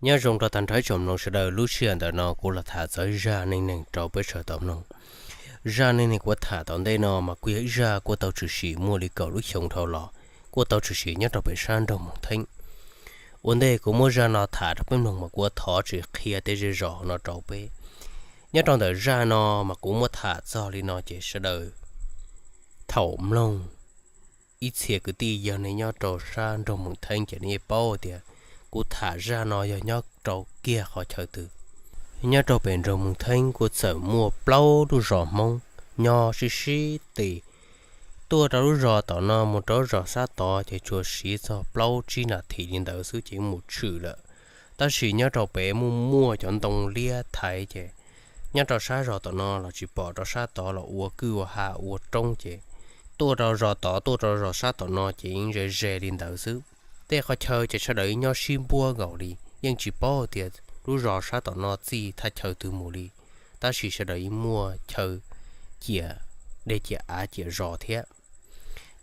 Nyob zoo rau tag nrho tsoom mloog sawv daws, lub sij hawm ntawm no kuv los tham txog zaj neej neeg rau peb sawv daws tau mloog. Zaj neej neeg kuv tham tom ntej no mas kuj yog ib zaj kuj tau tshwm sim muaj li kaum lub xyoo dhau los, kuj tau tshwm sim nyob rau pem sab nroog Moos Theeb. Ua ntej kuv muab zaj no tham rau peb mloog mas kuv thov tsis qhia tej zej zos no rau peb. Nyob rau ntawm zaj no mas kuv muab tham txog li no ces sawv daws thaum mloog, ib txhia kwv tij yog nej nyob rau sab nroog Moos Theeb ces nej yeej paub tias kuv tham zaj no yog nyob rau kiag qhov chaw twg. Nyob rau pem nroog Moos Theeb kuj txawm muaj plaub lub zos Hmoob nyob sib sib ti. Tuaj rau lub zos tom no mus rau lub zos sab tod ces tsuas siv txog plaub tsib nas this li ntawd xwb ces mus tshwm lawm. Tab sis nyob rau pem muaj muaj cov ntoo liab thaiv ces nyob rau sab zos tom no los tsis pom rau sab tod los ua kwj ua ha ua roob ces tuaj rau zos tod tuaj rau zos sab tom no ces yeej ze ze li ntawd xwb. Tej qhov chaw ces sawv daws nyob sib npuab nkaus li, yeej tsis paub tias lub zos sab tom no txij thaj chaw twg mus li, tab sis sawv daws yeej muaj chaw ciam dej ciam av ciam zos thiab.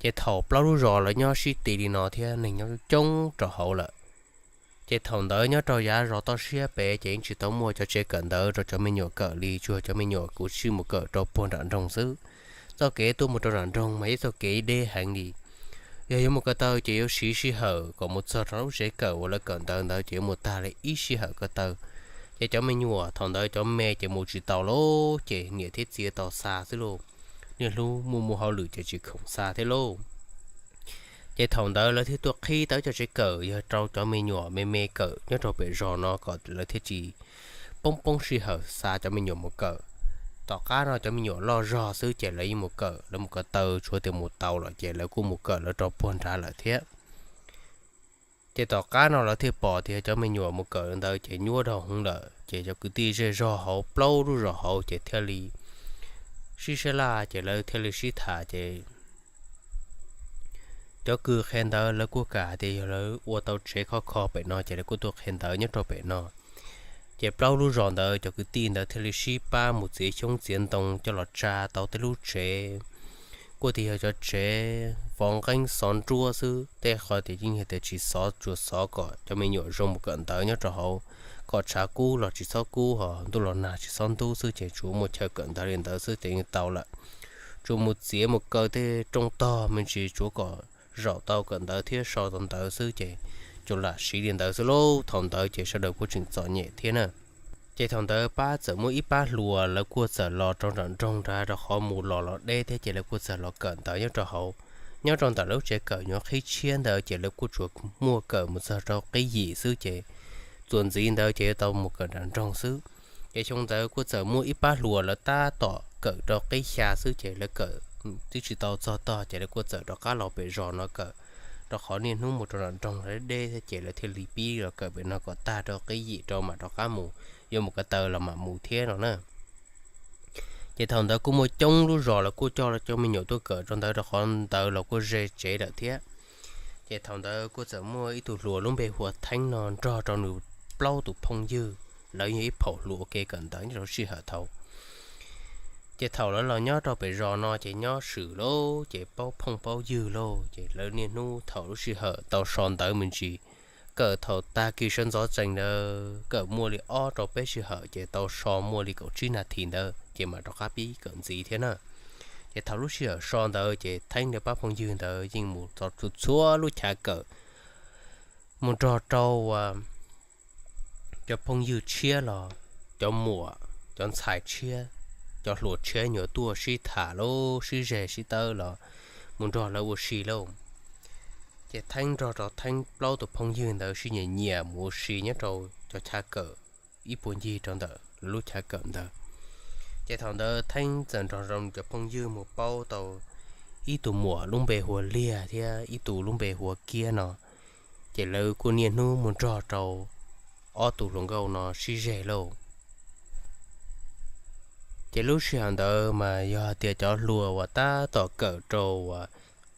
Ces thaum plaub lub zos lawv nyob sib ti li no thiab neeg nyob coob rau hauv lawm, ces thaum ntawd nyob rau yav zos toj siab pem ces yeej tsis tau muaj cov tsev kawm ntawv rau cov me nyuam kawm li, tsuas cov me nyuam kuj sim mus kawm rau puag nram nroog xwb. Txoj kev tuaj mus rau nram nroog mas ib txoj kev deb heev li. Yog yuav mus ko taw ces yuav siv sij hawm kom mus txog rau lub tsev kawm uas lawv kawm ntawv ntawd ces yuav mus tag li ib sij hawm ko taw. Ces cov me nyuam thaum ntawd cov me ces mus tsis tau lauj, ces niam thiab txiv tau xa xwb lauj. Niaj hnub muaj muaj hauj lwm ces tsis khoom xa thiab lauj. Ces thaum ntawd lawv thiaj tuaj qhib tau cov tsev kawm yog rau cov me nyuam me me kawm nyob rau pem zos no kom lawv thiaj tsis poob poob sij hawm xa cov me nyuam mus kawm. Tom qab no cov me nyuam loj zog xwb ces lawv yeej mus kawm, lawv mus ko taw tshuav tias mus tau lawm ces lawv kuj mus kawm lawv rau puag nrad lawm thiab. Ces tom qab no lawv thiaj pom tias cov me nyuam mus kawm ntawd ces nyuaj dhau hwv lawm, ces cov kwv tij zej zog hauv plaub lub zos hauv ces thiaj li sib sab laj ces lawv thiaj li sib tham ces cov kws qhia ntawv lawv kuj kam tias yog lawv ua tau tsev khov kho pem no ces lawv kuj tuaj qhia ntawv nyob rau pem no. Ces plaub lub zos ntawd cov kwv tij ntawd thiaj li sib pab mus txiav xyoob txiav ntoo coj los tsa tau tej lub tsev, kuj tias yog cov tsev vov nqeeb xov nruab xwb, tej qhov tias yeej yog tias tsis xov, tsuas xov kom cov me nyuam zoo mus kawm ntawv nyob rau hauv, kom tshav kub los tsis txhob kub, ho ntuj los nag tsis txhob ntub xwb ces tsuas muaj chaw kawm ntawv li ntawd xwb ces yeej tau lawm. Tsuas mus txiav mus kaw tej rooj tog me ntsis tsuav kom zaum tau kawm ntawv thiab so tau ntawv xwb ces tsuas lam siv li ntawd xwb lauj. Thaum ntawd ces sawv daws kuj tseem txom nyem thiab na. Ces thaum ntawd pab txawm muaj ib pab hluas lawv kuj txawm los rau nram nroog nrad rau qhov mus los los deb thiab ces lawv kuj txawm los kawm ntawv nyob rau hauv. Nyob rau ntawm lub tsev kawm nyuam qhib tshiab ntawd ces lawv kuj tsuas muaj kawm mus txog rau qib yim xwb ces txuas ntxiv ntawd ces yuav tau mus kawm nram nroog xwb. Ces xyoo ntawd kuj txawm muaj ib pab hluas lawv tab tom kawm rau qib xya xwb ces lawv kawm twb tsis tau txog tog ces lawv kuj txawm rov qab los pem zos no kawm, rau qhov niaj hnub mus rau nram nroog deb deb thiab ces lawv thiaj li pib los kawm pem no kom tag rau qib yim rau mam rov qab mus, yuav mus ko taw los mam mus thiab no na. Ces thaum ntawd kuj muaj coob lub zos lawv kuj coj cov me nyuam tuaj kawm rau ntawd rau qhov ntawd los kuj ze tsev lawm thiab. Ces thaum ntawd kuj txawm muaj ib tug hluas lub npe hu ua Theeb no nrog rau nws plaub tus phooj ywg, lawv yog ib phaum hluas ua ke kawm ntawv nyob rau sij hawm thaud. Ces thaum lawv los nyob rau pem zos no ces nyob swm lauj, ces paub phooj paub ywg lauj, ces lawv niaj hnub thaum lub sij hawm tau so ntawv me ntsis, kawm thaum tag kis sawv ntxov tsees ntawd kawm muaj li ob rau peb sij hawm ces tau so muaj li kaum tsib nas this ntawd ces mam rov qab pib kawm ntxiv thiab na. Ces thaum lub sij hawm so ntawd ces Theeb thiab pab phooj ywg ntawd yeej mus txog txhua txhua lub chav kawm, mus nrog rau cov phooj ywg tshiab los, cov muam, cov ntxhais tshiab, cov hluas tshiab nyuam tuaj sib tham lauj, sib zeg sib tawb los mus nrog lawv ua si lauj. Ces Theeb nrog rau Theeb plaub tus phooj ywg ntawd sib nyiam nyiam mus ua si nyob rau cov chav kawm ib puag ncig rau ntawm lub chav kawm ntawd. Ces thaum ntawd Theeb txawm nrog rau nws cov phooj ywg mus paub tau ib tug muam lub npe hu ua Liag thiab ib tug lub npe hu ua Kiab no. Ces lawv kuj niaj hnub mus nrog rau ob tug hluas nkauj no sib zeg lauj. Ces lub sij hawm ntawd mas yog tias cov hluas uas tab tom kawm rau uas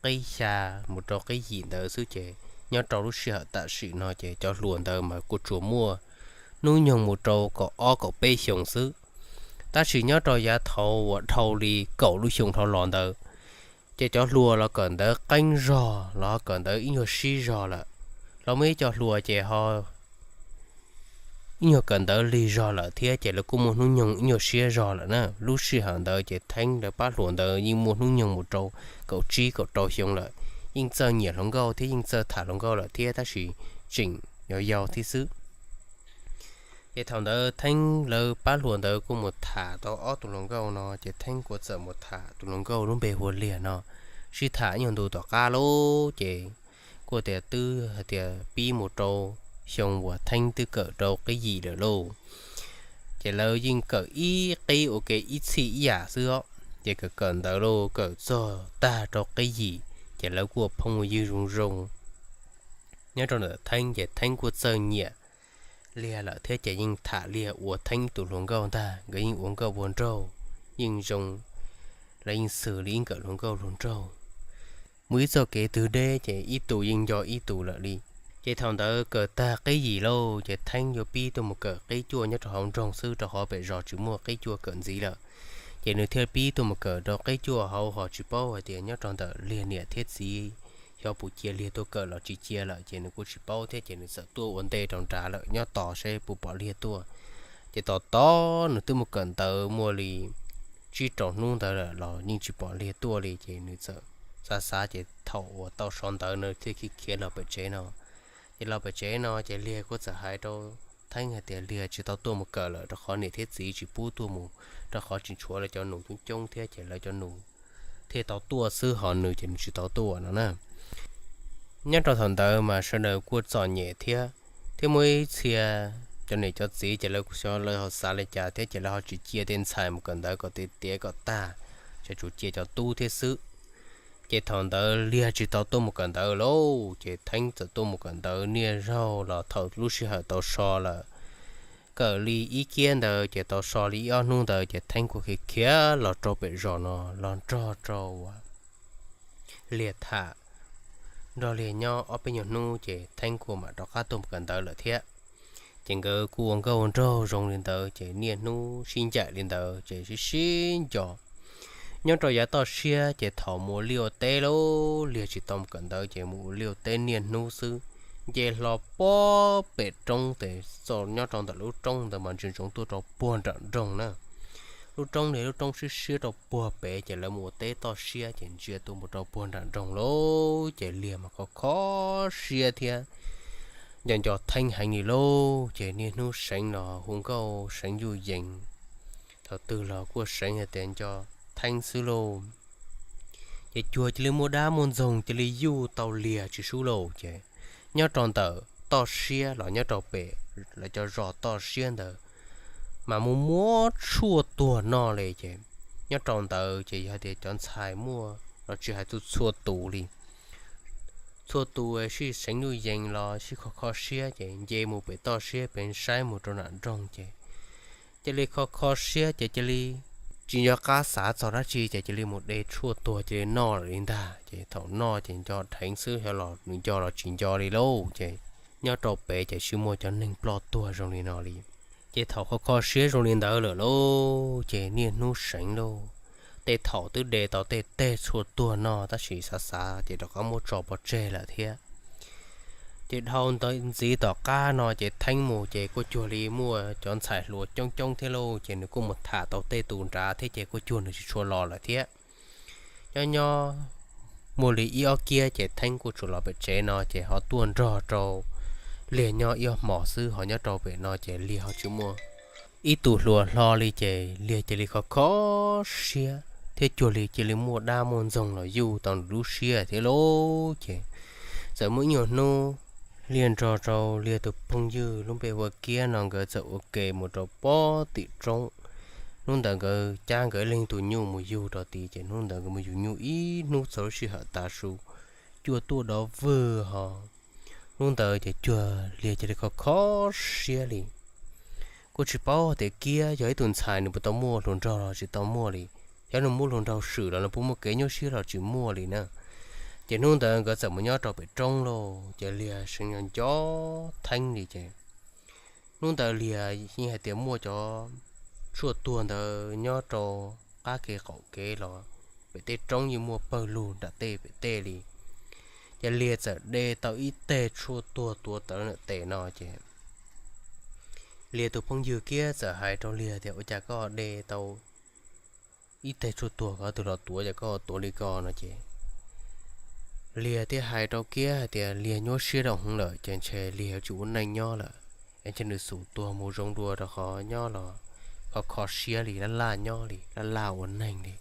qib xya mus rau qib yim ntawd xwb ces nyob rau lub sij hawm tam sim no ces cov hluas ntawd mas kuj tsuas muaj hnub nyoog mus rau kaum ob kaum peb xyoos xwb. Tab sis nyob rau yav thaud uas dhau li kaum lub xyoo dhau los ntawd, ces cov hluas los kawm ntawv qeeb zog los ho kawm ntawv ib nyuag sib zog lawm. Los muaj ib co hluas ces ho ib nyuag kawm ntawv lig zog lawm thiab ces lawv kuj muaj hnub nyoog ib nyuag siab zog lawm na. Lub sij hawm ntawd ces Theeb lawv pab hluas ntawd yeej muaj hnub nyoog mus rau kaum tsib kaum rau xyoo lawm, yeej txawj nyiam hluas nkauj thiab yeej txawj tham hluas nkauj lawm thiab, tab sis tseem yau yau thiab xwb. Ces thaum ntawd Theeb lawv pab hluas ntawd kuj mus tham tau ob tug hluas nkauj no ces Theeb kuj txawm mus tham tus hluas nkauj lub npe hu ua Liag no, sib tham ib nyuag ntu tom qab lauj ces kuj tias twb hais tias pib mus rau xyoo uas Theeb twb kawm rau qib yim lawm lauj. Ces lawv yeej kawm ib qib ua ke ib txhij ib yam xwb os, ces kawm kawm ntawv lauj kawm txog tag rau qib yim ces lawv kuj ua phooj ua ywg zoo zoo. Nyob rau ntawm Theeb ces Theeb kuj txawj nyiam Liag lawm thiab ces yeej tham Liag ua Theeb tus hluas nkauj ntag, nkawd yeej ua nkauj ua nraug, yeej zoo, lawv yeej xws li ib nkawm hluas nkauj hluas nraug. Mus ib txoj kev twg deb ces ib tus yeej nco ib tus lawm li. Ces thaum ntawd kawm tag qib yim lauj ces Theeb yuav pib tuaj mus kawm qib cuaj nyob rau hauv nroog xwb rau qhov pem zos tsis muaj qib cuaj kawm ntxiv lawm. Ces nws thiaj pib tuaj mus kawm rau qib cuaj hauv ho tsis paub hais tias nyob rau ntawm Liag niam thiab txiv xyov puas cia Liag tuaj kawm los tsis cia lawm ces nws kuj tsis paub thiab ces nws txawm tuaj ua ntej rau nrad lawm nyob tos seb puas pom Liag tuaj. Ces tos tos nws twb mus kawm ntawv muaj li tsib rau hnub ntawd lawm los yeej tsis pom Liag tuaj li ces nws txawm xav xav ces thaum uas tau so ntawv nws thiaj khiav khiav los pem tsev no. Ces los pem tsev no ces Liag kuj txawm hais rau Theeb hais tias Liag tsis tau tuaj mus kawm lawm rau qhov niam thiab txiv tsis pub tuaj mus, rau qhov tsis tshuav lawv cov nus coob coob thiab ces lawv cov nus thiaj tau tuaj xwb ho nws ces nws tsis tau tuaj no na. Nyob rau thaum ntawd mas sawv daws kuj txom nyem thiab, thiab muaj ib txhia cov niam cov txiv ces lawv xyov lawv ho xav li cas thiab ces lawv ho tsis cia tej ntxhais mus kawm ntawv kom tiav tiav kom tag, ces tsuas cia cov tub thiab xwb. Ces thaum ntawd Liag tsis tau tuaj mus kawm ntawv lauj, ces Theeb txawm tuaj mus kawm ntawv niaj zaug los thaum lub sij hawm tau so lawm. Kawm li ib kiab ntawd ces tau so li ib ob hnub ntawd ces Theeb kuj khiav khiav los rau pem zos no los nrog rau Liag tham nrog Liag nyob ob peb nyuag hnub ces Theeb kuj mam rov qab tuaj mus kawm ntawv lawm thiab. Ces nkawd kuj ua nkauj ua nraug zoo li ntawd ces niaj hnub sib ncaim li ntawd ces sib sib nco. Nyob rau yav toj siab ces thaum mus ua liaj ua teb lauj, Liag tsis tau mus kawm ntawv ces mus ua liaj ua teb niaj hnub xwb, nce hlo puag pem roob tes txoj nyob rau ntawm lub roob ntawd mas ntsia ntsoov tuaj rau puag nram nroog na. Lub roob li lub roob siab siab rau puag pem ces lawv mus ua teb toj siab ces ntsia tuaj mus rau puag nram nroog lauj, ces Liag mas kho kho siab thiab nco nco Theeb heev li lauj, ces niaj hnub seev los hu nkauj seev yuj yees, thaum twg los kuj seev hais tias nco Theeb xwb lauj. Ces cuag cia li muaj dab muaj ntxoog cia li yuj tau Liag tsis sub lauj, ces nyob rau ntawm toj siab los nyob rau pem lawv cov zos toj siab ntawd mas muaj muab tshuaj tuag noj li ces nyob rau ntawd ces yog hais tias cov ntxhais muaj los tsis hais txhua txhua tus li, txhua tus sij seev yuj yees los sij kho kho siab ces nce mus pem toj siab pem saib mus rau nram nroog ces cia li kho kho siab ces cia li tsis nco qab xav txog dab tsi ces cia li mus de tshuaj tuag cia li noj lawm li ntag. Ces thaum noj ces nco dheev xwb xyov los nws nco los tsis nco li lauj, ces nyob rau pem ces sij muaj cov neeg ploj tuag zoo li no li. Ces thaum kho kho siab zoo li ntawd lawm lauj, ces niaj hnub seev lauj, tej thaum twb de tau tej teg tshuaj tuag noj tab sis xav xav ces rov qab muab tso pov tseg lawm thiab. Ces dhau ntawd ntxiv tom qab no ces Theeb mus ces kuj cuag li muaj cov ntxhais hluas coob coob thiab lauj, ces nws kuj mus tham tau tej tus nrad thiab ces kuj cuag nws tsis tshua los lawm thiab. Nyob nyob muaj li ib ob kiab ces Theeb kuj tsuas los pem tsev no ces ho tuaj nrog rau Liag nyob ib ob hmos xwb, ho nyob rau pem no ces Liag ho tsis muaj ib tug hluas hlo li ces Liag cia li kho kho siab thiab cuag li cia li muaj dab muaj ntxoog los yuj tau nws lub siab thiab lauj. Ces txawm muaj ib nyuag hnub Liag nrog rau Liag tus phooj ywg lub npe hu ua Kiab no nkawd txawm ua ke mus rau pob tim roob. Hnub ntawd nkawd cab nkawd ib leeg tus nyuj mus yug rau tid ces hnub ntawd nkawd mus yug nyuj ib hnub txog lub sij hawm tav su, cua tuaj dov vwg ho. Hnub ntawd ces cuag Liag cia li kho kho siab li. Kuj tsis paub tias Kiab yog ib tug ntxhais nws puas tau muaj hluas nraug los tsis tau muaj li, xyov nws muaj hluas nraug swm los nws puas muaj kev nyuaj siab los tsis muaj li na. Ces hnub ntawd nkawd txawm mus nyob rau pem roob lauj, ces Liag seev nco nco Theeb li ces hnub ntawd Liag yeej hais tias muaj cov tshuaj tuag ntawd nyob rau qab kev qaum kev los pem tej roob yeej muaj pawg lug nram tej pem tej li. Ces Liag txawm de tau ib teg tshuaj tuag tuav tawv ntawm tes no ces Liag tus phooj ywg Kiab txawm hais rau Liag tias, Ua cas koj de tau ib teg tshuaj tuag ko twg los tuav, cas koj tuav li ko? no ces Liag thiaj hais rau Kiab hais tias Liag nyuaj siab rau heev lawm, ces ntshe Liag yuav tsis ua neej nyob lawm, es ntshe nws xum tuag mus zoo dua, rau qhov nyob los kho kho siab li, laj laj nyob li, laj laj ua neeg li.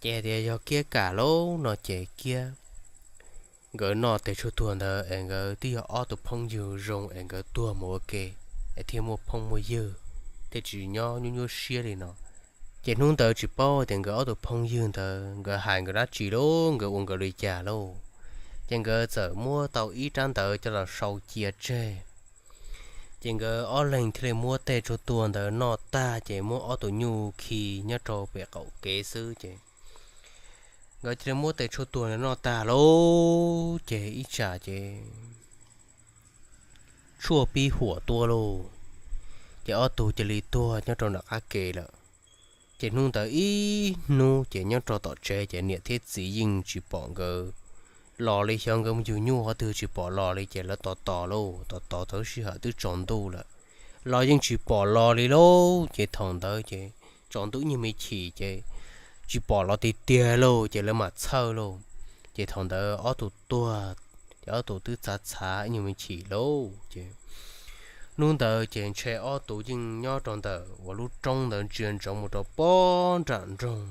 Ces hais tias yog Kiab kam lauj no ces Kiab nkawd noj teg tshuaj tuag ntawd es nkawd twb yog ob tug phooj ywg zoo es nkawd tuag mus ua ke, es thiaj muaj phooj muaj ywg, thiaj tsis nyob nyuaj nyuaj siab li no. Ces hnub ntawd tsis paub tias nkawd ob tug phooj ywg ntawd nkawd hais nkawd dab tsi lauj, nkawd ua nkawd li cas lauj. Ces nkawd txawm muab tau ib rab ntawv coj los sau cia tseg. Ces nkawd ob leeg thiaj li muab teg tshuaj tuag ntawd noj tag ces muab ob tug nyuj khi nyob rau pem qaum kev xwb ces nkawd thiaj li muab teg tshuaj tuag ntawd noj tag lauj, ces ib tsam ces tshuaj pib huam tuaj lauj, ces ob tug cia li tuag nyob rau nram qab ke lawm. Ces hnub ntawd ib hnub ces nyob rau tom tsev ces niam thiab txiv yeej tsis pom nkawd los li, xyov nkawd mus yug nyuj qhov twg tsis pom los li, ces lawv tos tos lauj, tos tos txog sij hawm twb tsaus ntuj lawm los yeej tsis pom los li lauj. Ces thaum ntawd ces tsaus ntuj ib nyuag me chim ces tsis pom los tiag tiag lauj, ces lawv mam txhawj lauj. Ces thaum ntawd ob tug tuag, ces ob tug twb txhav txhav ib nyuag me chim lauj. Ces hnub ntawd ces ntshe ob tug yeej nyob rau ntawm uas lub roob ntawd ntsia ntsoov mus rau puag nram nroog.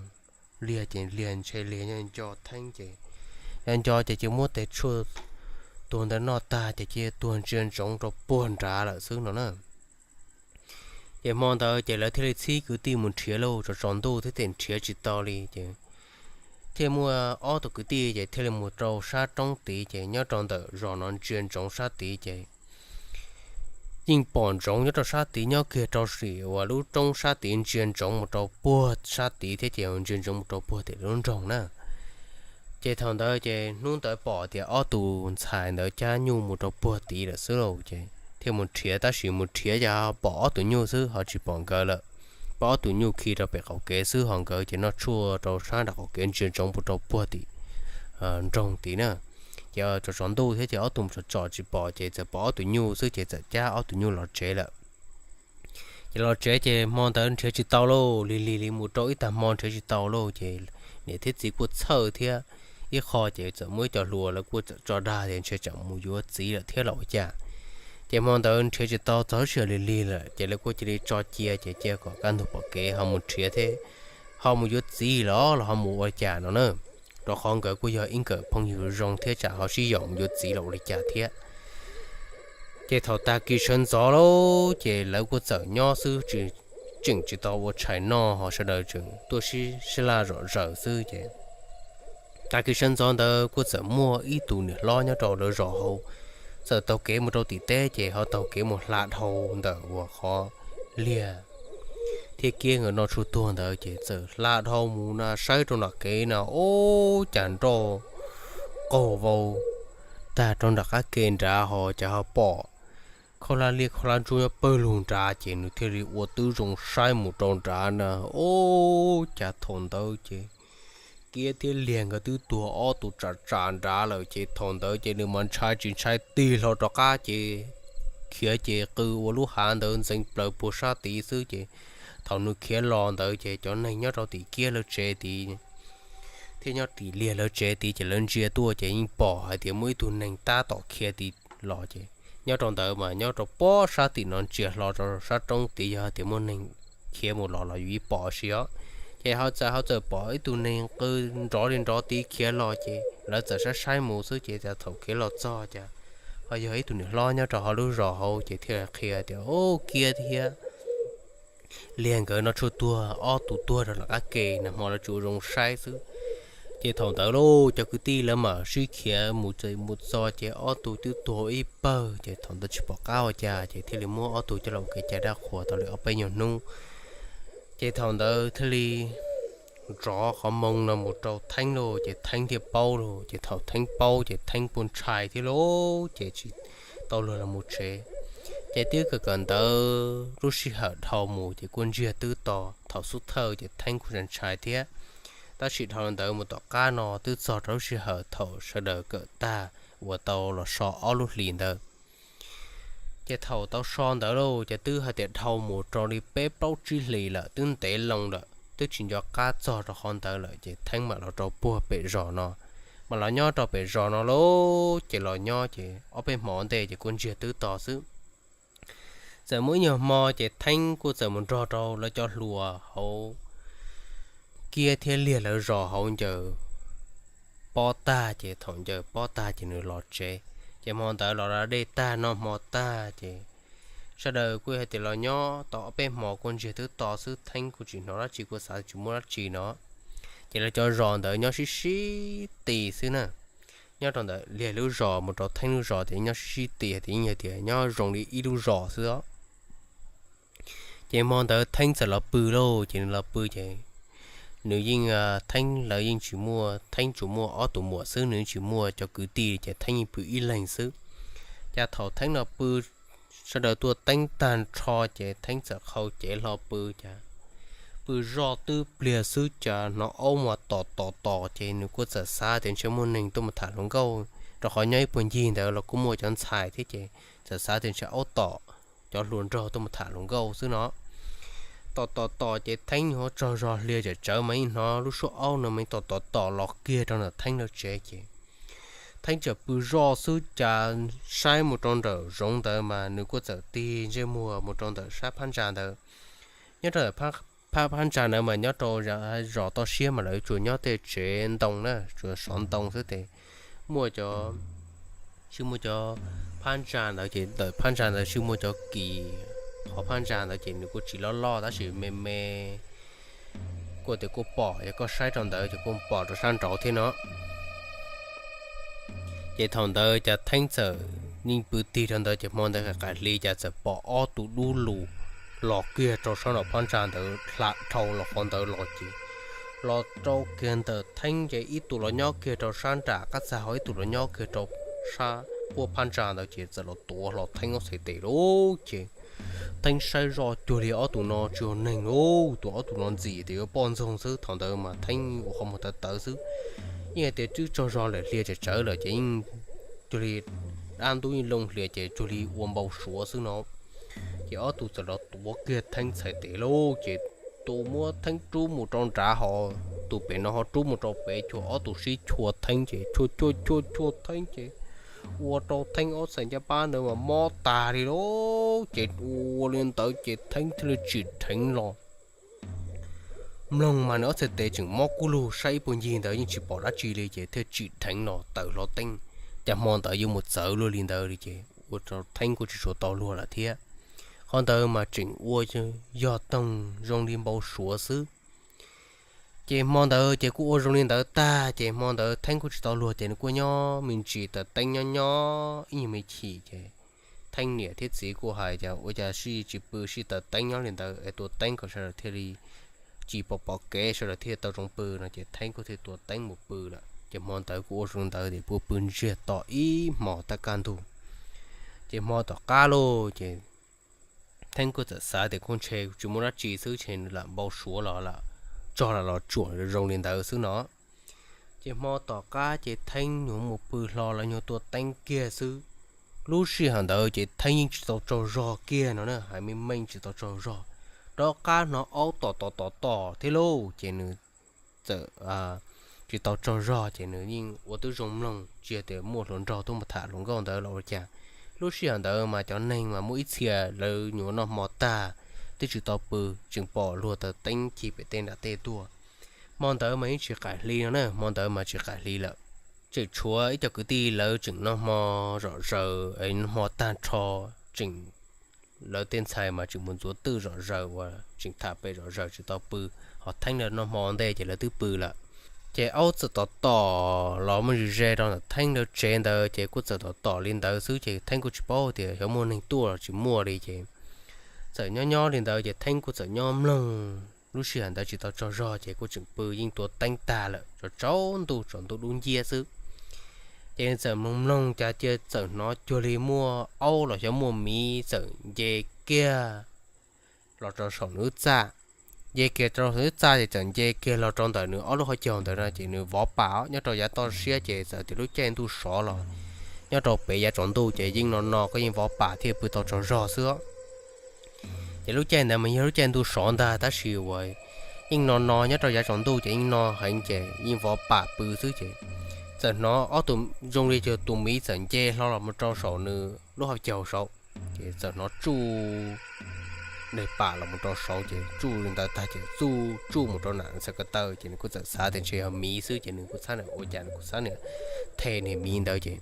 Liag ces Liag ntshe Liag nyob nco theeb ces nco nco ces cia muab teg tshuaj tuag ntawd noj tag ces cia tuag ntsia ntsoov rau puag nrad lawm xwb no na. Ces hmo ntawd ces lawv thiaj li txhib kwv tij mus nrhiav lauj, tsaus tsaus ntuj thiab ces nrhiav tsis tau li ces thiaj muaj ob tug kwv tij ces thiaj li mus rau sab roob tid ces nyob rau ntawm zos no ntsia ntsoov sab tid ces yeej pom ntsoov nyob rau sab tid, nyob kiag rau sim uas lub roob sab tid ntsia ntsoov mus rau puag sab tid thiab ces ntsia ntsoov mus rau puag tim lub nroog na. Ces thaum ntawd ces hnub ntawd pom tias ob tug ntxhais ntawd cab nyuj mus rau puag tid lawm xwb lauj, ces thiaj mus nrhiav, tab sis mus nrhiav ces pom ob tug nyuj xwb ho tsis pom nkawd lawm. Pom ob tug nyuj khi rau pem qaum kev xwb ho nkawd ces noj tshuaj rau sab nram qaum kev ntsia ntsoov mus rau puag tim nroog tid na. Ces tsaus tsaus ntuj thiab ces ob tug mus tsom tsom tsis pom ces txawm pom ob tug nyuj xwb ces txawm cab ob tug nyuj los tsev lawm. Ces los tsev ces hmo ntawd nrhiav tsis tau lauj, lig lig li mus rau ib tag hmo nrhiav tsis tau lauj, ces niam thiab txiv kuj txhawj thiab. Ib qho ces txawm muaj ib co hluas lawv kuj txawm tso dag tias ntshe tsam mus yuav txiv lawm thiab los ua cas. Ces hmo ntawd nrhiav tsis tau, txog lub sij hawm lig lig lawm ces lawv kuj cia li tso cia, ces cia kom kaj ntug pom kev ho mus nrhiav thiab ho mus yuav txiv los los ho mus ua cas no na. Rau qhov nkawd kuj yog ib nkawm phooj ywg zoo thiab tsam ho sib yaum mus yuav txiv los ua li cas thiab. Ces thaum tag kis sawv ntxov lauj, ces lawv kuj txawm nyob xwb tsis, tseem tsis tau ua tshais noj ho sawv daws tseem tuaj sib sab laj zom zaws xwb ces tag kis sawv ntxov ntawd kuj txawm muaj ib tug niam hlob nyob rau lawv zos hauv txawm taug kev mus rau tim teb ces ho taug kev mus hla dhau ntawm uas qhov Liag thiab Kiab nkawd noj tshuaj tuag ntawd ces txawm hla dhau mus na, saib rau nram kev na, ub, cas nroj qaug vau tag rau nram qab ke nrad ho cas ho pom khaub hlab liab khaub hlab ntsuab nyob pawg lug nrad ces nws thiaj li ua tib zoo saib mus rau nrad na, ub, cas thaum ntawd ces Kiab thiab Liag nkawd twb tuag ob tug tsam tsam nrad lawm ces thaum ntawd ces nws mas ntshai tsis ntshai tig hlo rov qab ces khiav ces qw ua lub hav ntawd ntxeev plaws puag sab tid xwb ces thaum nws khiav los ntawd ces cov neeg nyob rau tim Kiab lawv tsev tid thiab nyob tim Liag lawv tsev tid ces lawv ntsia tuaj ces yeej pom hais tias muaj ib tug neeg tab tom khiav tid los ces nyob rau ntawd mas nyob rau puag sab tim no ntsia hlo rau sab roob tid yog hais tias muaj neeg khiav mus los los yus yeej pom si os. Ces ho txawm ho txawm pom ib tug neeg qw nrov li nrov tid khiav los ces lawv txawm saib saib mus xwb ces thaum khiav los txog ces ho yog ib tug niam hlob nyob rau hauv lub zos hauv ces thiaj qhia tias, Ub, Kiab thiab Liag nkawd noj tshuaj tuag ob tug tuag rau nram qab ke na, hmo lawv tsuas zoo saib xwb. Ces thaum ntawd lauj cov kwv tij lawv mam sib khiav mus txog ces ob tug twb tuag ib pawg ces thaum ntawd tsis pom qab ua cas ces thiaj li muab ob tug coj los ua kev cai dab qhuas tau li ob peb nyuag hnub. Ces thaum ntawd thiaj li nrov qhov moo no mus rau Theeb lauj, ces Theeb thiaj paub lauj. Ces thaum Theeb paub ces Theeb kuj ntshai thiab lauj, ces tsis tau luag los mus tsev. Ces twb kawm kawm ntawv lub sij hawm dhau mus ces kuj ntsiag twb to thaum xub thawj ces Theeb kuj ntshai thiab. Tab sis dhau ntawd mus tom qab no twb txog rau lub sij hawm thaum sawv daws kawm tag uas tau los so ob lub hlis ntawd. Ces thaum tau so ntawd lauj, ces twb hais tias dhau mus rau li peb plaub tsib hlis lawm, twb ntev loo lawm, twb tsis nco qab txog rau qhov ntawd lawm, ces Theeb mam los rau puag pem zos no, mas los nyob rau pem zos no lauj. Ces los nyob ces ob peb hmo ntej ces kuj ntsiag twb to xwb. Txawm muaj ib nyuag hmo ces Theeb kuj txawm mus nrog rau lawv cov hluas hauv Kiab thiab Liag lawv zos hauv ncaws pob tag, ces thaum ncaws pob tag ces nws los tsev. Ces hmo ntawd los da dej tag noj hmo tag ces sawv daws kuj hais tias los nyob tau ob peb hmo kuj ntsiag twb to xwb, Theeb kuj tsis hnov dab tsi, kuj xav tsis muaj dab tsi no. Ces lawv cov zos ntawd nyob sib sib ti xwb na. Nyob rau ntawm Liag lub zos mus rau Theeb lub zos ces nyob sib sib ti, ces yeej yog tias nyob zoo li ib lub zos xwb os. Ces hmo ntawd Theeb txawm los pw lauj, ces nws los pw ces nws yeej, Theeb lawv yeej tsis muaj, Theeb tsuas muaj ob tug muam xwb, nws yeej tsis muaj cov kwv tij, ces Theeb yeej pw ib leeg xwb. Ces thaum Theeb los pw, sawv daws tuaj teeb tag nrho ces Theeb txawm qhau cev hlo pw, ces pw zoj twb pliag xwb cas hnov aub mas tom tom tom, ces nws kuj txawm xav tias ntshe muaj neeg tuaj mus tham hluas nkauj, rau qhov nyob ib puag ncig ntawd los kuj muaj cov ntxhais thiab, ces txawm xav tias ntshe aub tom cov hluas nraug tuaj mus tham hluas nkauj xwb no. Tom tom tom ces Theeb nyuam qhuav tsaug zog hlias tsawv tsawv mas yeej hnov lub suab aub no mas tom tom tom los kiag rau ntawm Theeb lawv tsev, ces Theeb txawm pw zoj xwb cas saib mus rau nram zoov ntawd mas nws kuj txawm tig ntsej muag mus rau ntawm sab phab ntsa ntawd. Nyob rau ntawm phab phab ntsa ntawd mas nyob rau zos toj siab mas lawv tsuas nyob tej tsev ntoo na, tsuas sov ntoo xwb, ces muaj cov, tsis muaj cov phab ntsa ntawd, ces ntawm phab ntsa ntawd tsis muaj cov kis. Qhov phab ntsa ntawd ces nws kuj tsis loj loj tab sis me me, kuj tias kuj pom, yog koj saib rau ntawd ces kuj pom rau sab nraud thiab no. Ces thaum ntawd ces Theeb txawm yeej pw tig rau ntawd, ces hmo ntawd qab hli ces txawm pom ob tug dub lug los kiag rau sab nram phab ntsa ntawd, hla dhau los qhov ntawd los ces los rau kiag ntawm Theeb ces ib tug los nyob kiag rau sab nram qab txag, ho ib tug los nyob kiag rau sab puab phab ntsa ntawd, ces txawm los tuav hlo Theeb ob txhais tes lauj. Ces Theeb saib zoj cuag li ob tug no tsis yog neeg lauj, tus ob tug no ntxim tias yuav poj ntxoog xwb. Thaum ntawd mas Theeb ua qhov muag tawv tawv xwb, yeej hais tias twb tsaug zog lawm, hlias tsawv tsawv lawm, ces yeej cuag li dab ntub yeej loo hlias ces cuag li ua npau suav xwb no. Ces ob tug txawm los tuav kiag Theeb txhais tes lauj, ces tus muab Theeb rub mus rau nrad ho, tus pem no ho rub mus rau pem, cuag ob tug sib chua Theeb, ces chua chua chua chua Theeb ces ua rau Theeb ob txhais ncaj pab ntawd mas mob tag li lauj. Ces ua li ntawd ces Theeb thiaj li tsim dheev los. Mloog mas nws ob txhais tes tseem mob kub lug, saib ib puag ncig ntawd yeej tsis pom dab tsi li, ces thiaj tsim dheev los tawm hlo teeb. Ces hmo ntawd yuav mus txawv luaj li ntawd li, ces ua rau Theeb kuj tsis tshua tau luag lawm thiab. Qhov ntawd mas tseem ua yog toog zoo li npau suav xwb. Ces hmo ntawd ces kuj ua zoo li ntawd tag, ces hmo ntawd Theeb kuj tsis tau luag, ces nws kuj nyob me ntsis taws teeb nyob nyob ib nyuag me chim, ces Theeb niam thiab txiv kuj hais tias ua cas sij tsis pw sij taws teeb nyob li ntawd es tua teeb kom sawv daws thiaj li tsis pom pom kev, sawv daws thiaj tau zoo pw no, ces Theeb kuj thiaj tua teeb mus pw lawm. Ces hmo ntawd kuj ua zoo li ntawd, ces kuj pw ntsiag to ib hmos tag kaj ntug. Ces hmo tom qab lauj, ces Theeb kuj txawm xav tias kuj ntshe tsis muaj dab tsi xwb, ces nws lam npau suav los lam txog lam los tsuam zoo li ntawd xwb no. Ces hmo tom qab ces Theeb nyuag mus pw hlo, lawv nyuag tua teeb kiag xwb. Lub sij hawm ntawd ces Theeb yeej tsis tau tsaug zog kiag no na, hais meej meej tsis tau tsaug zog, rov qab hnov aub tom tom tom tom thiab lauj, ces nws txawm tsis tau tsaug zog, ces nws yeej ua tib zoo mloog, tsis tias muaj hluas nraug tuaj mus tham hluas nkauj ntawd los ua cas. Lub sij hawm ntawd mas cov neeg mas muaj ib txhia lawv nyuam noj hmo tag twb tsis tau pw, tseem pom luag taws teeb cig pem tej nram tej tuaj. Hmo ntawd mas yeej tsis qaim hli no na, hmo ntawd mas tsis qaim hli lawm. Tseem tshuav ib co kwv tij lawv tseem noj hmo zom zaws, noj hmo tag nrho, tseem lawv tej ntxhais mas tseem mus ntxuav twj zom zaws uas tseem tham pem zom zaws tsis tau pw, ho Theeb lawv noj hmo ntej ces lawv twb pw lawm. Ces aub txawm tom tom los muaj ze ze rau ntawm Theeb lawv tsev ntawd, ces kuj txawm tom tom li ntawd xwb, ces Theeb kuj tsis paub tias xyov muaj neeg tuaj los tsis muaj li, ces txawm nyob nyob li ntawd ces Theeb kuj txawm nyob mloog. Lub sij hawm ntawd tsis tau tsaug zog ces kuj tseem pw, yeej tua teeb tag lawm, tsaus ntuj tsaus ntuj dub nciab xwb. Ces txawm mloog mloog cas cia txawm hnov cuag li muaj aub los xyov muaj miv txawm nce kiag los rau saum nws lub txaj. Nce kiag rau saum lub txaj ces txawm nce kiag los rau ntawm nws ob lub qhov caug ntawd no, ces nws vov pam nyob rau yav toj siab, ces txawm tias lub caij ntuj sov los, nyob rau pem yav tsaus ntuj ces yeej no no koj yeej vov pam thiaj pw tau tsaug zog xwb. Ces lub caij ntawd mas yog lub caij ntuj sov ntag tab sis uas yeej no no nyob rau yav tsaus ntuj ces yeej no heev ces yeej vov pam pw xwb ces txawm hnov ob tug zoo li tus miv txawm nce hlo los mus rau saum nws lub hauv caug saud, ces txawm hnov tsuj daim pam los mus rau saud ces tsuj li ntawd tag ces txuj tsuj mus rau nram txhais ko taw ces nws kuj txawm xav tias ntshe yog miv xwb ces nws kuj txhab niam ua cas nws kuj xav niam the niag miv ntawd ces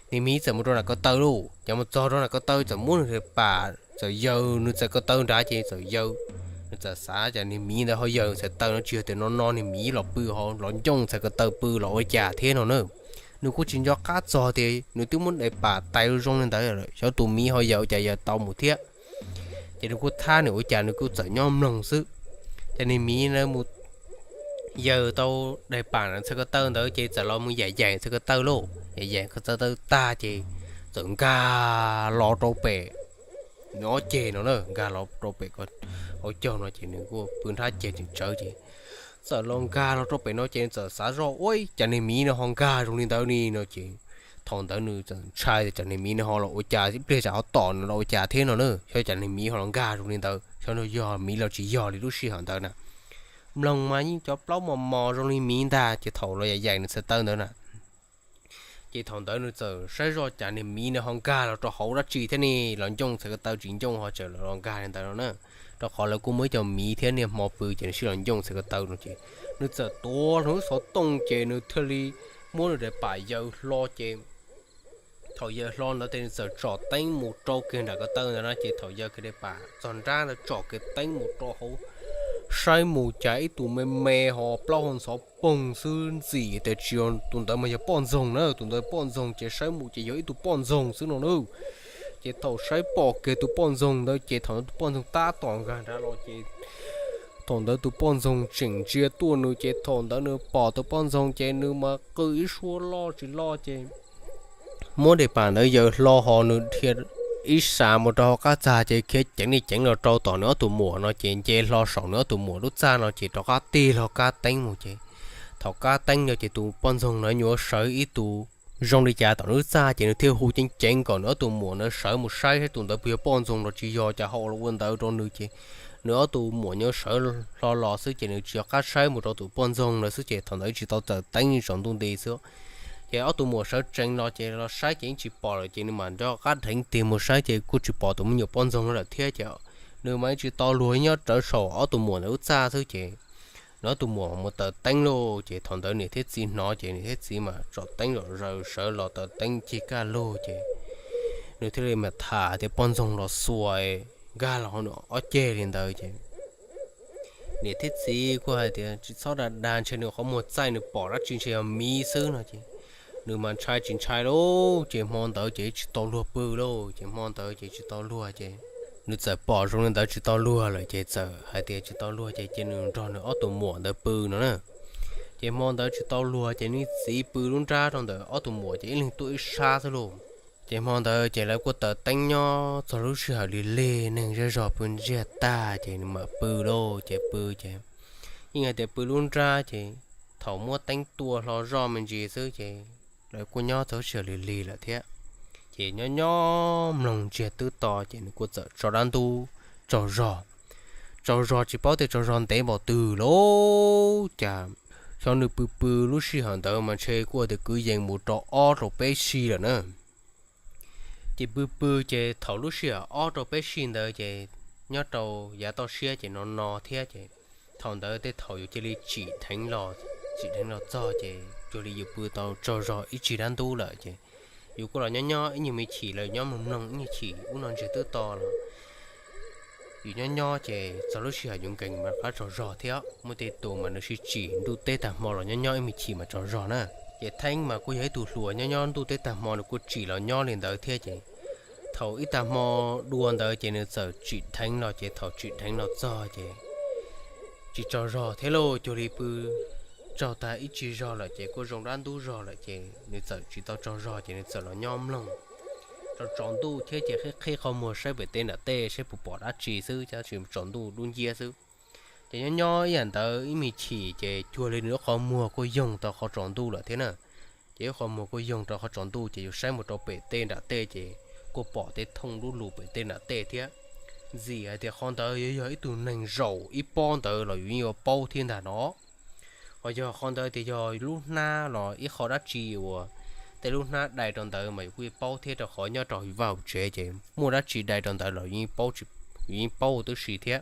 niag miv txawm mus rau nram ko taw lauj. Ces mus txog rau nram ko taw txawm muab nws daim pam txawm yaws nws txhais ko taw nrad ces txawm yaws, nws txawm xav cas niag miv ntawd ho yaws txhais taw no tsis yog tias no no niag miv los pw ho los ncoo txhais ko taw pw los ua cas thiab no na. Nws kuj tsis nco qab txog tias nws twb muab daim pam tais zoo li ntawd lawm xyov tus miv ho yaws ua cas yaws tau mus thiab. Ces nws kuj thab nws ua cas nws kuj txawm nyob mloog xwb. Ces niag miv ntawd mus yaws tau daim pam txhais ko taw ntawd ces txawm los mus yaim yaim txhais ko taw lauj, yaim yaim txhais ko taw tag ces txawm nkag los rau pem nws ob ceg no na, nkag los rau pem hauv caug no ces nws kuj pw nrhab ceg tseem tsawv ces txawm los nkag los rau pem no ces nws txawm xav zoj ua cas niag miv no ho nkag zoo li ntawd ni no ces thaum ntawd nws txawm ntshai tias cas niag miv no ho los ua cas ib pliag tsam ho tom nws los ua cas thiab no na, xyov cas niag miv ho los nkag zoo li ntawd, xyov no yog miv los tsis yog li lub sij hawm ntawd na. Mloog mas yeej cov plaub mos mos zoo li miv ntag ces thaum los yaim yaim nws txhais taw ntawd na ces thaum ntawd nws txawm saib zoj cas niag miv no ho nkag los rau hauv dab tsi thiab ne, los ncoo txhais ko taw tsis ncoo ho tseem los nkag li ntawd no na. Rau qhov lawv kuj muaj ib co miv thiab niaj hmo pw ces nws sib los ncoo txhais ko taw no ces nws txawm tuav hlo lub xov tooj ces nws thiaj li muab nws daim pam yaws hlo ces thaum yaws hlo ntawd ces nws txawm tsom teeb mus rau kiag nram ko taw ntawd na ces thaum yaws kiag daim pam txog nrab ntawd tsom kiag teeb mus rau hauv saib mus cas ib tug me me ho plaub hau ntxhov poog xwb ntxim tias tsis yog tus ntawd mas yog poj ntxoog na, tus ntawd poj ntxoog ces saib mus ces yog ib tug poj ntxoog xwb no na. Ces thaum saib pom kiag tus poj ntxoog ntawd ces thaum ntawd tus poj ntxoog tab tom nkag nrad los ces thaum ntawd tus poj ntxoog tseem ntsia tuaj nws ces thaum ntawd nws pom tus poj ntxoog ces nws mas qw ib suab loj tsis loj ces muab daim pam ntawd yaws hlo ho nws dhia ib sas mus rau hauv qab txag ces khiav ceev li ceev los rau tom nws ob tug muam no ces nce hlo saum nws ob tug muam lub txaj no ces rov qab tig hlo kab teeb mus ces thaum kab teeb no ces tus poj ntxoog ntawd nyuam qhuav sawv ib tug zoo li cas tom nws lub txaj ces nws thiaj hu ceev ceev kom nws ob tug muam ntawd sawv mus saib saib tus ntawd puas yog poj ntxoog los tsis yog cas ho los ua ntawd rau nws ces nws ob tug muam nyuam qhuav sawv hlo los xwb ces nws tsis nco qab saib mus rau tus poj ntxoog ntawd xwb ces thaum ntawd tsis tau txawm teeb tsaus ntuj nti xwb. Ces ob tug muam sawv tsees los ces los saib ces yeej tsis pom lawm ces nws mam nco qab dheev tig mus saib ces kuj tsis pom tus me nyuam poj ntxoog no lawm thiab ces nws mas yeej tsis tau luag nyob rawv saum ob tug muam ntawd lub txaj xwb ces nws ob tug muam mus taws teeb lauj ces thaum ntawd niam thiab txiv hnov ces niam thiab txiv mas tsom teeb zom zaws sawv los taws teeb cig kaj lug ces nws thiaj li mas tham tias poj ntxoog los xuas nkag los hauv nws ob ceg li ntawd ces niam thiab txiv kuj hais tias tsis txhob dag dag ntshe nws qhov muag txaij nws pom dab tsi ntshe yog miv xwb no ces nws mas ntshai tsis ntshai lauj ces hmo ntawd ces tsis tau luag pw lauj ces hmo ntawd ces tsis tau luag ces nws txawm pom zoo li ntawd tsis tau luag lawm ces txawm hais tias tsis tau luag ces cia nws nrog nws ob tug muam ntawd pw no na. Ces hmo ntawd tsis tau luag ces niam txiv pw lub nrab rau ntawm ob tug muam ces ib leeg tuaj ib sab xwb lauj. Ces hmo ntawd ces lawv kuj taws teeb nyob txog lub sij hawm lig lig neeg zej zog pw ntsiag tag ces nws mam pw lauj ces pw ces yeej hais tias pw lub nrab ces thaum muab teeb tua hlo zoj me ntsis xwb ces lawv kuj nyob txog lub sij hawm lig lig lawm thiab. Ces nyob nyob mloog ntsiag twb to ces nws kuj txawm tso dab ntub tsaug zog. Tsaug zog tsis paub tias tsaug zog ntev npaum twg lauj cas xyov nws pw pw lub sij hawm ntawd mas ntshe kuj tias kwv yees mus rau ob rau peb sij lawm na. Ces pw pw ces thaum lub sij hawm ob rau peb sij ntawd ces nyob rau yav toj siab ces no no thiab ces thaum ntawd tej thaum yus cia li tsim dheev los, tsim dheev los txog ces cuag li yus pw tau tsaug zog ib tsig dab ntub lawm ces yus kuj los nyob nyob ib nyuag me chim los nyob mloog mloog ib nyuag chim ub no ntsiag twb to los yus nyob nyob ces txog lub sij hawm yus nkees mas rov qab tsaug zog thiab. Muaj tej tus mas nws sib tsim ntuj teb tag hmo los nyob nyob ib me chim mas tsaug zog na. Ces Theeb mas kuj yog ib tug hluas nyob nyob ntuj teb tag hmo nws kuj tsim los nyob li ntawd thiab ces thaum ib tag hmo dua ntawd ces nws txawm tsim dheev los ces thaum tsim dheev los txog ces tsis tsaug zog thiab lauj, cuag li pw tsaug tag ib tsig zog lawm ces kuj zoo dab ntub zog lawm ces nws txawm tsis tau tsaug zog ces nws txawm los nyob mloog tsaus tsaus ntuj thiab ces qhib qhib qhov muag saib pem teb nram tej saib puas pom dab tsi xwb tab sis tsaus ntuj dub nciab xwb. Ces nyob nyob ib yam ntawd ib me chim ces cuag li nws lub qhov muag kuj yoog tau qhov tsaus ntuj lawm thiab na. Ces ib qho muag kuj yoog rau qhov tsaus ntuj ces yus saib mus rau pem tej nram tej ces kuj pom tej thooj dub lug pem tej nram tej thiab. Ntxim hais tias qhov ntawd yuav yog ib tug neeg zaum ib pob ntawd los yus yeej yuav paub thiab ntag no. Ho yog qhov ntawd tias yog lub hnab los ib qho dab tsi uas tej lub hnab dai rau ntawd mas yus kuj yuav paub thiab, rau qhov nyob rau hauv vaj hauv tsev ces muaj dab tsi dai rau ntawd los yus yeej paub, yus yeej paub huv tib si thiab.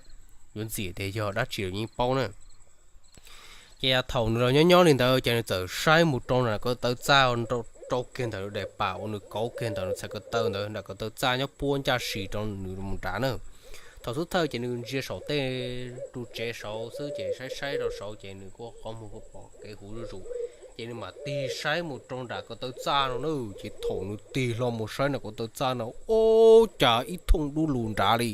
Yuav ntxim tias yog dab tsi los yeej paub na. Ces thaum nws los nyob nyob li ntawd ces nws txawm saib mus rau nram ko taw txaj, rau kiag ntawm daim pam uas nws kauv kiag ntawm nws txhais ko taw ntawd, nram ko taw txaj nyob puab ncaj si rau nws mus nrad na. Thaum xub thawj ces nws ntsia saum tej ru tsev saud xwb ces saib saib rau saud ces nws kuj qhov muag kuj pom kev huv zuj zus. Ces nws mam tig saib mus rau nram ko taw txaj no na. Ces thaum nws tig hlo mus saib nram ko taw txaj no, ub, cas ib thooj dub lug nrad li.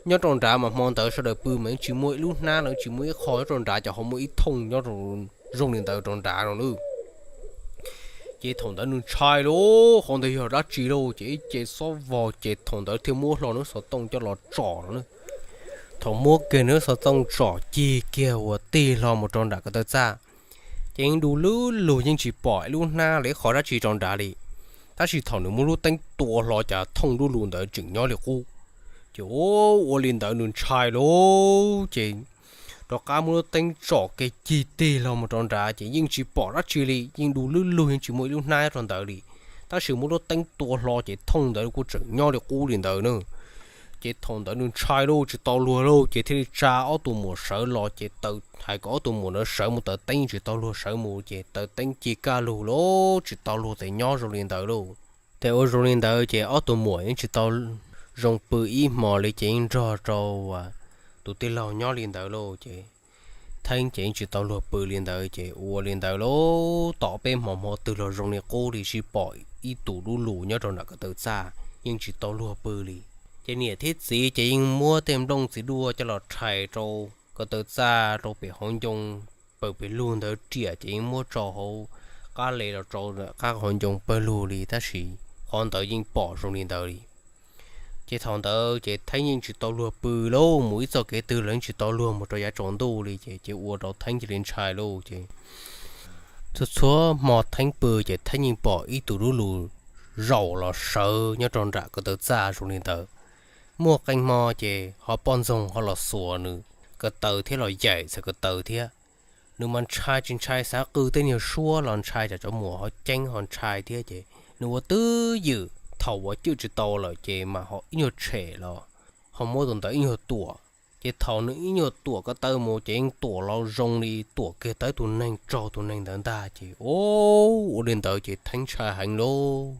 Nyob rau nrad mas hmo ntawd sawv daws pw mas yeej tsis muaj ib lub hnab los tsis muaj ib qho nyob rau nrad, ces ho muaj ib thooj nyob zoo li ntawd rau nrad no na. Ces thaum ntawd nws ntshai lauj, qhov ntawd yog dab tsi lauj, ces ib ce xob vog ces thaum ntawd thiaj muab hlo nws xov tooj coj los tsom no na. Thaum muab kiag nws xov tooj tsom cig kiag uas tig hlo mus rau nram ko taw txaj, ces yeej du lug lug yeej tsis pom ib lub hnab los ib qho dab tsi rau nrad li. Tab sis thaum nws muab lub teeb tua hlo cas thooj dub lug ntawd tseem nyob li qub. Ces ua li ntawd nws ntshai lauj, ces rov qab muab lub teeb tsom kiag cig tig hlo mus rau nrad ces yeej tsis pom dab tsi li, yeej du lug lug yeej tsis muaj ib lub hnab rau ntawd li. Tab sis muab lub teeb tua hlo ces thooj ntawd kuj tseem nyob li qub li ntawd na. Ces thaum ntawd nws ntshai lauj, tsis tau luag lauj, ces thiaj li tsa ob tug muam sawv los, ces hais kom ob tug muam ntawd sawv mus taws teeb, tsis tau luag sawv mus, ces taws teeb cig kaj lug lauj, tsis tau luag tias nyob zoo li ntawd lauj. Ces ua zoo li ntawd ces ob tug muam yeej tsis tau zoo pw ib hmo li, ces yeej nrog rau tus tij laug nyob li ntawd lauj. Ces Theeb ces yeej tsis tau luag pw li ntawd, ces ua li ntawd lauj, tom peb hmo hmo twg los zoo li qub li, sib pom ib tus dub lug nyob rau nram ko taw txaj, yeej tsis tau luag pw li. Ces niam thiab txiv ces yeej muab tej nplooj txiv duaj coj los rhais rau ko taw txaj rau pem hauv ncoo, pawg pem lug ntawd riam, ces yeej muab tso hauv qab le los rau qab hauv ncoo pawg lug li, tab sis qhov ntawd yeej pom zoo li ntawd li. Ces thaum ntawd ces Theeb yeej tsis tau luag pw lauj, mus ib txoj kev twg los yeej tsis tau luag mus rau yav tsaus ntuj li, ces ces ua rau Theeb cia li ntshai lauj. Ces txhua txhua hmo Theeb pw ces Theeb yeej pom ib tug dub lug zaum los sawv nyob rau nram ko taw txaj zoo li ntawd. Muaj qee hmo ces ho poj ntxoog ho los xuas nws ko taw thiab los yaim txhais ko taw thiab. Nws mas ntshai tsis ntshai xav qw tej niag suab los ntshai, tsam cov muam ho ceeb ho ntshai thiab, ces nws ua twj ywm, thaum uas cwj tsis tau lawm ces mas ho ib nyuag tshem los ho muab tus ntawd ib nyuag tuam. Ces thaum nws ib nyuag tuam ko taw mus ces yeej tuam los zoo li tuam kiag tau tus neeg, raug tus neeg ntawd ntag, ces ua li ntawd ces Theeb ntshai heev lauj.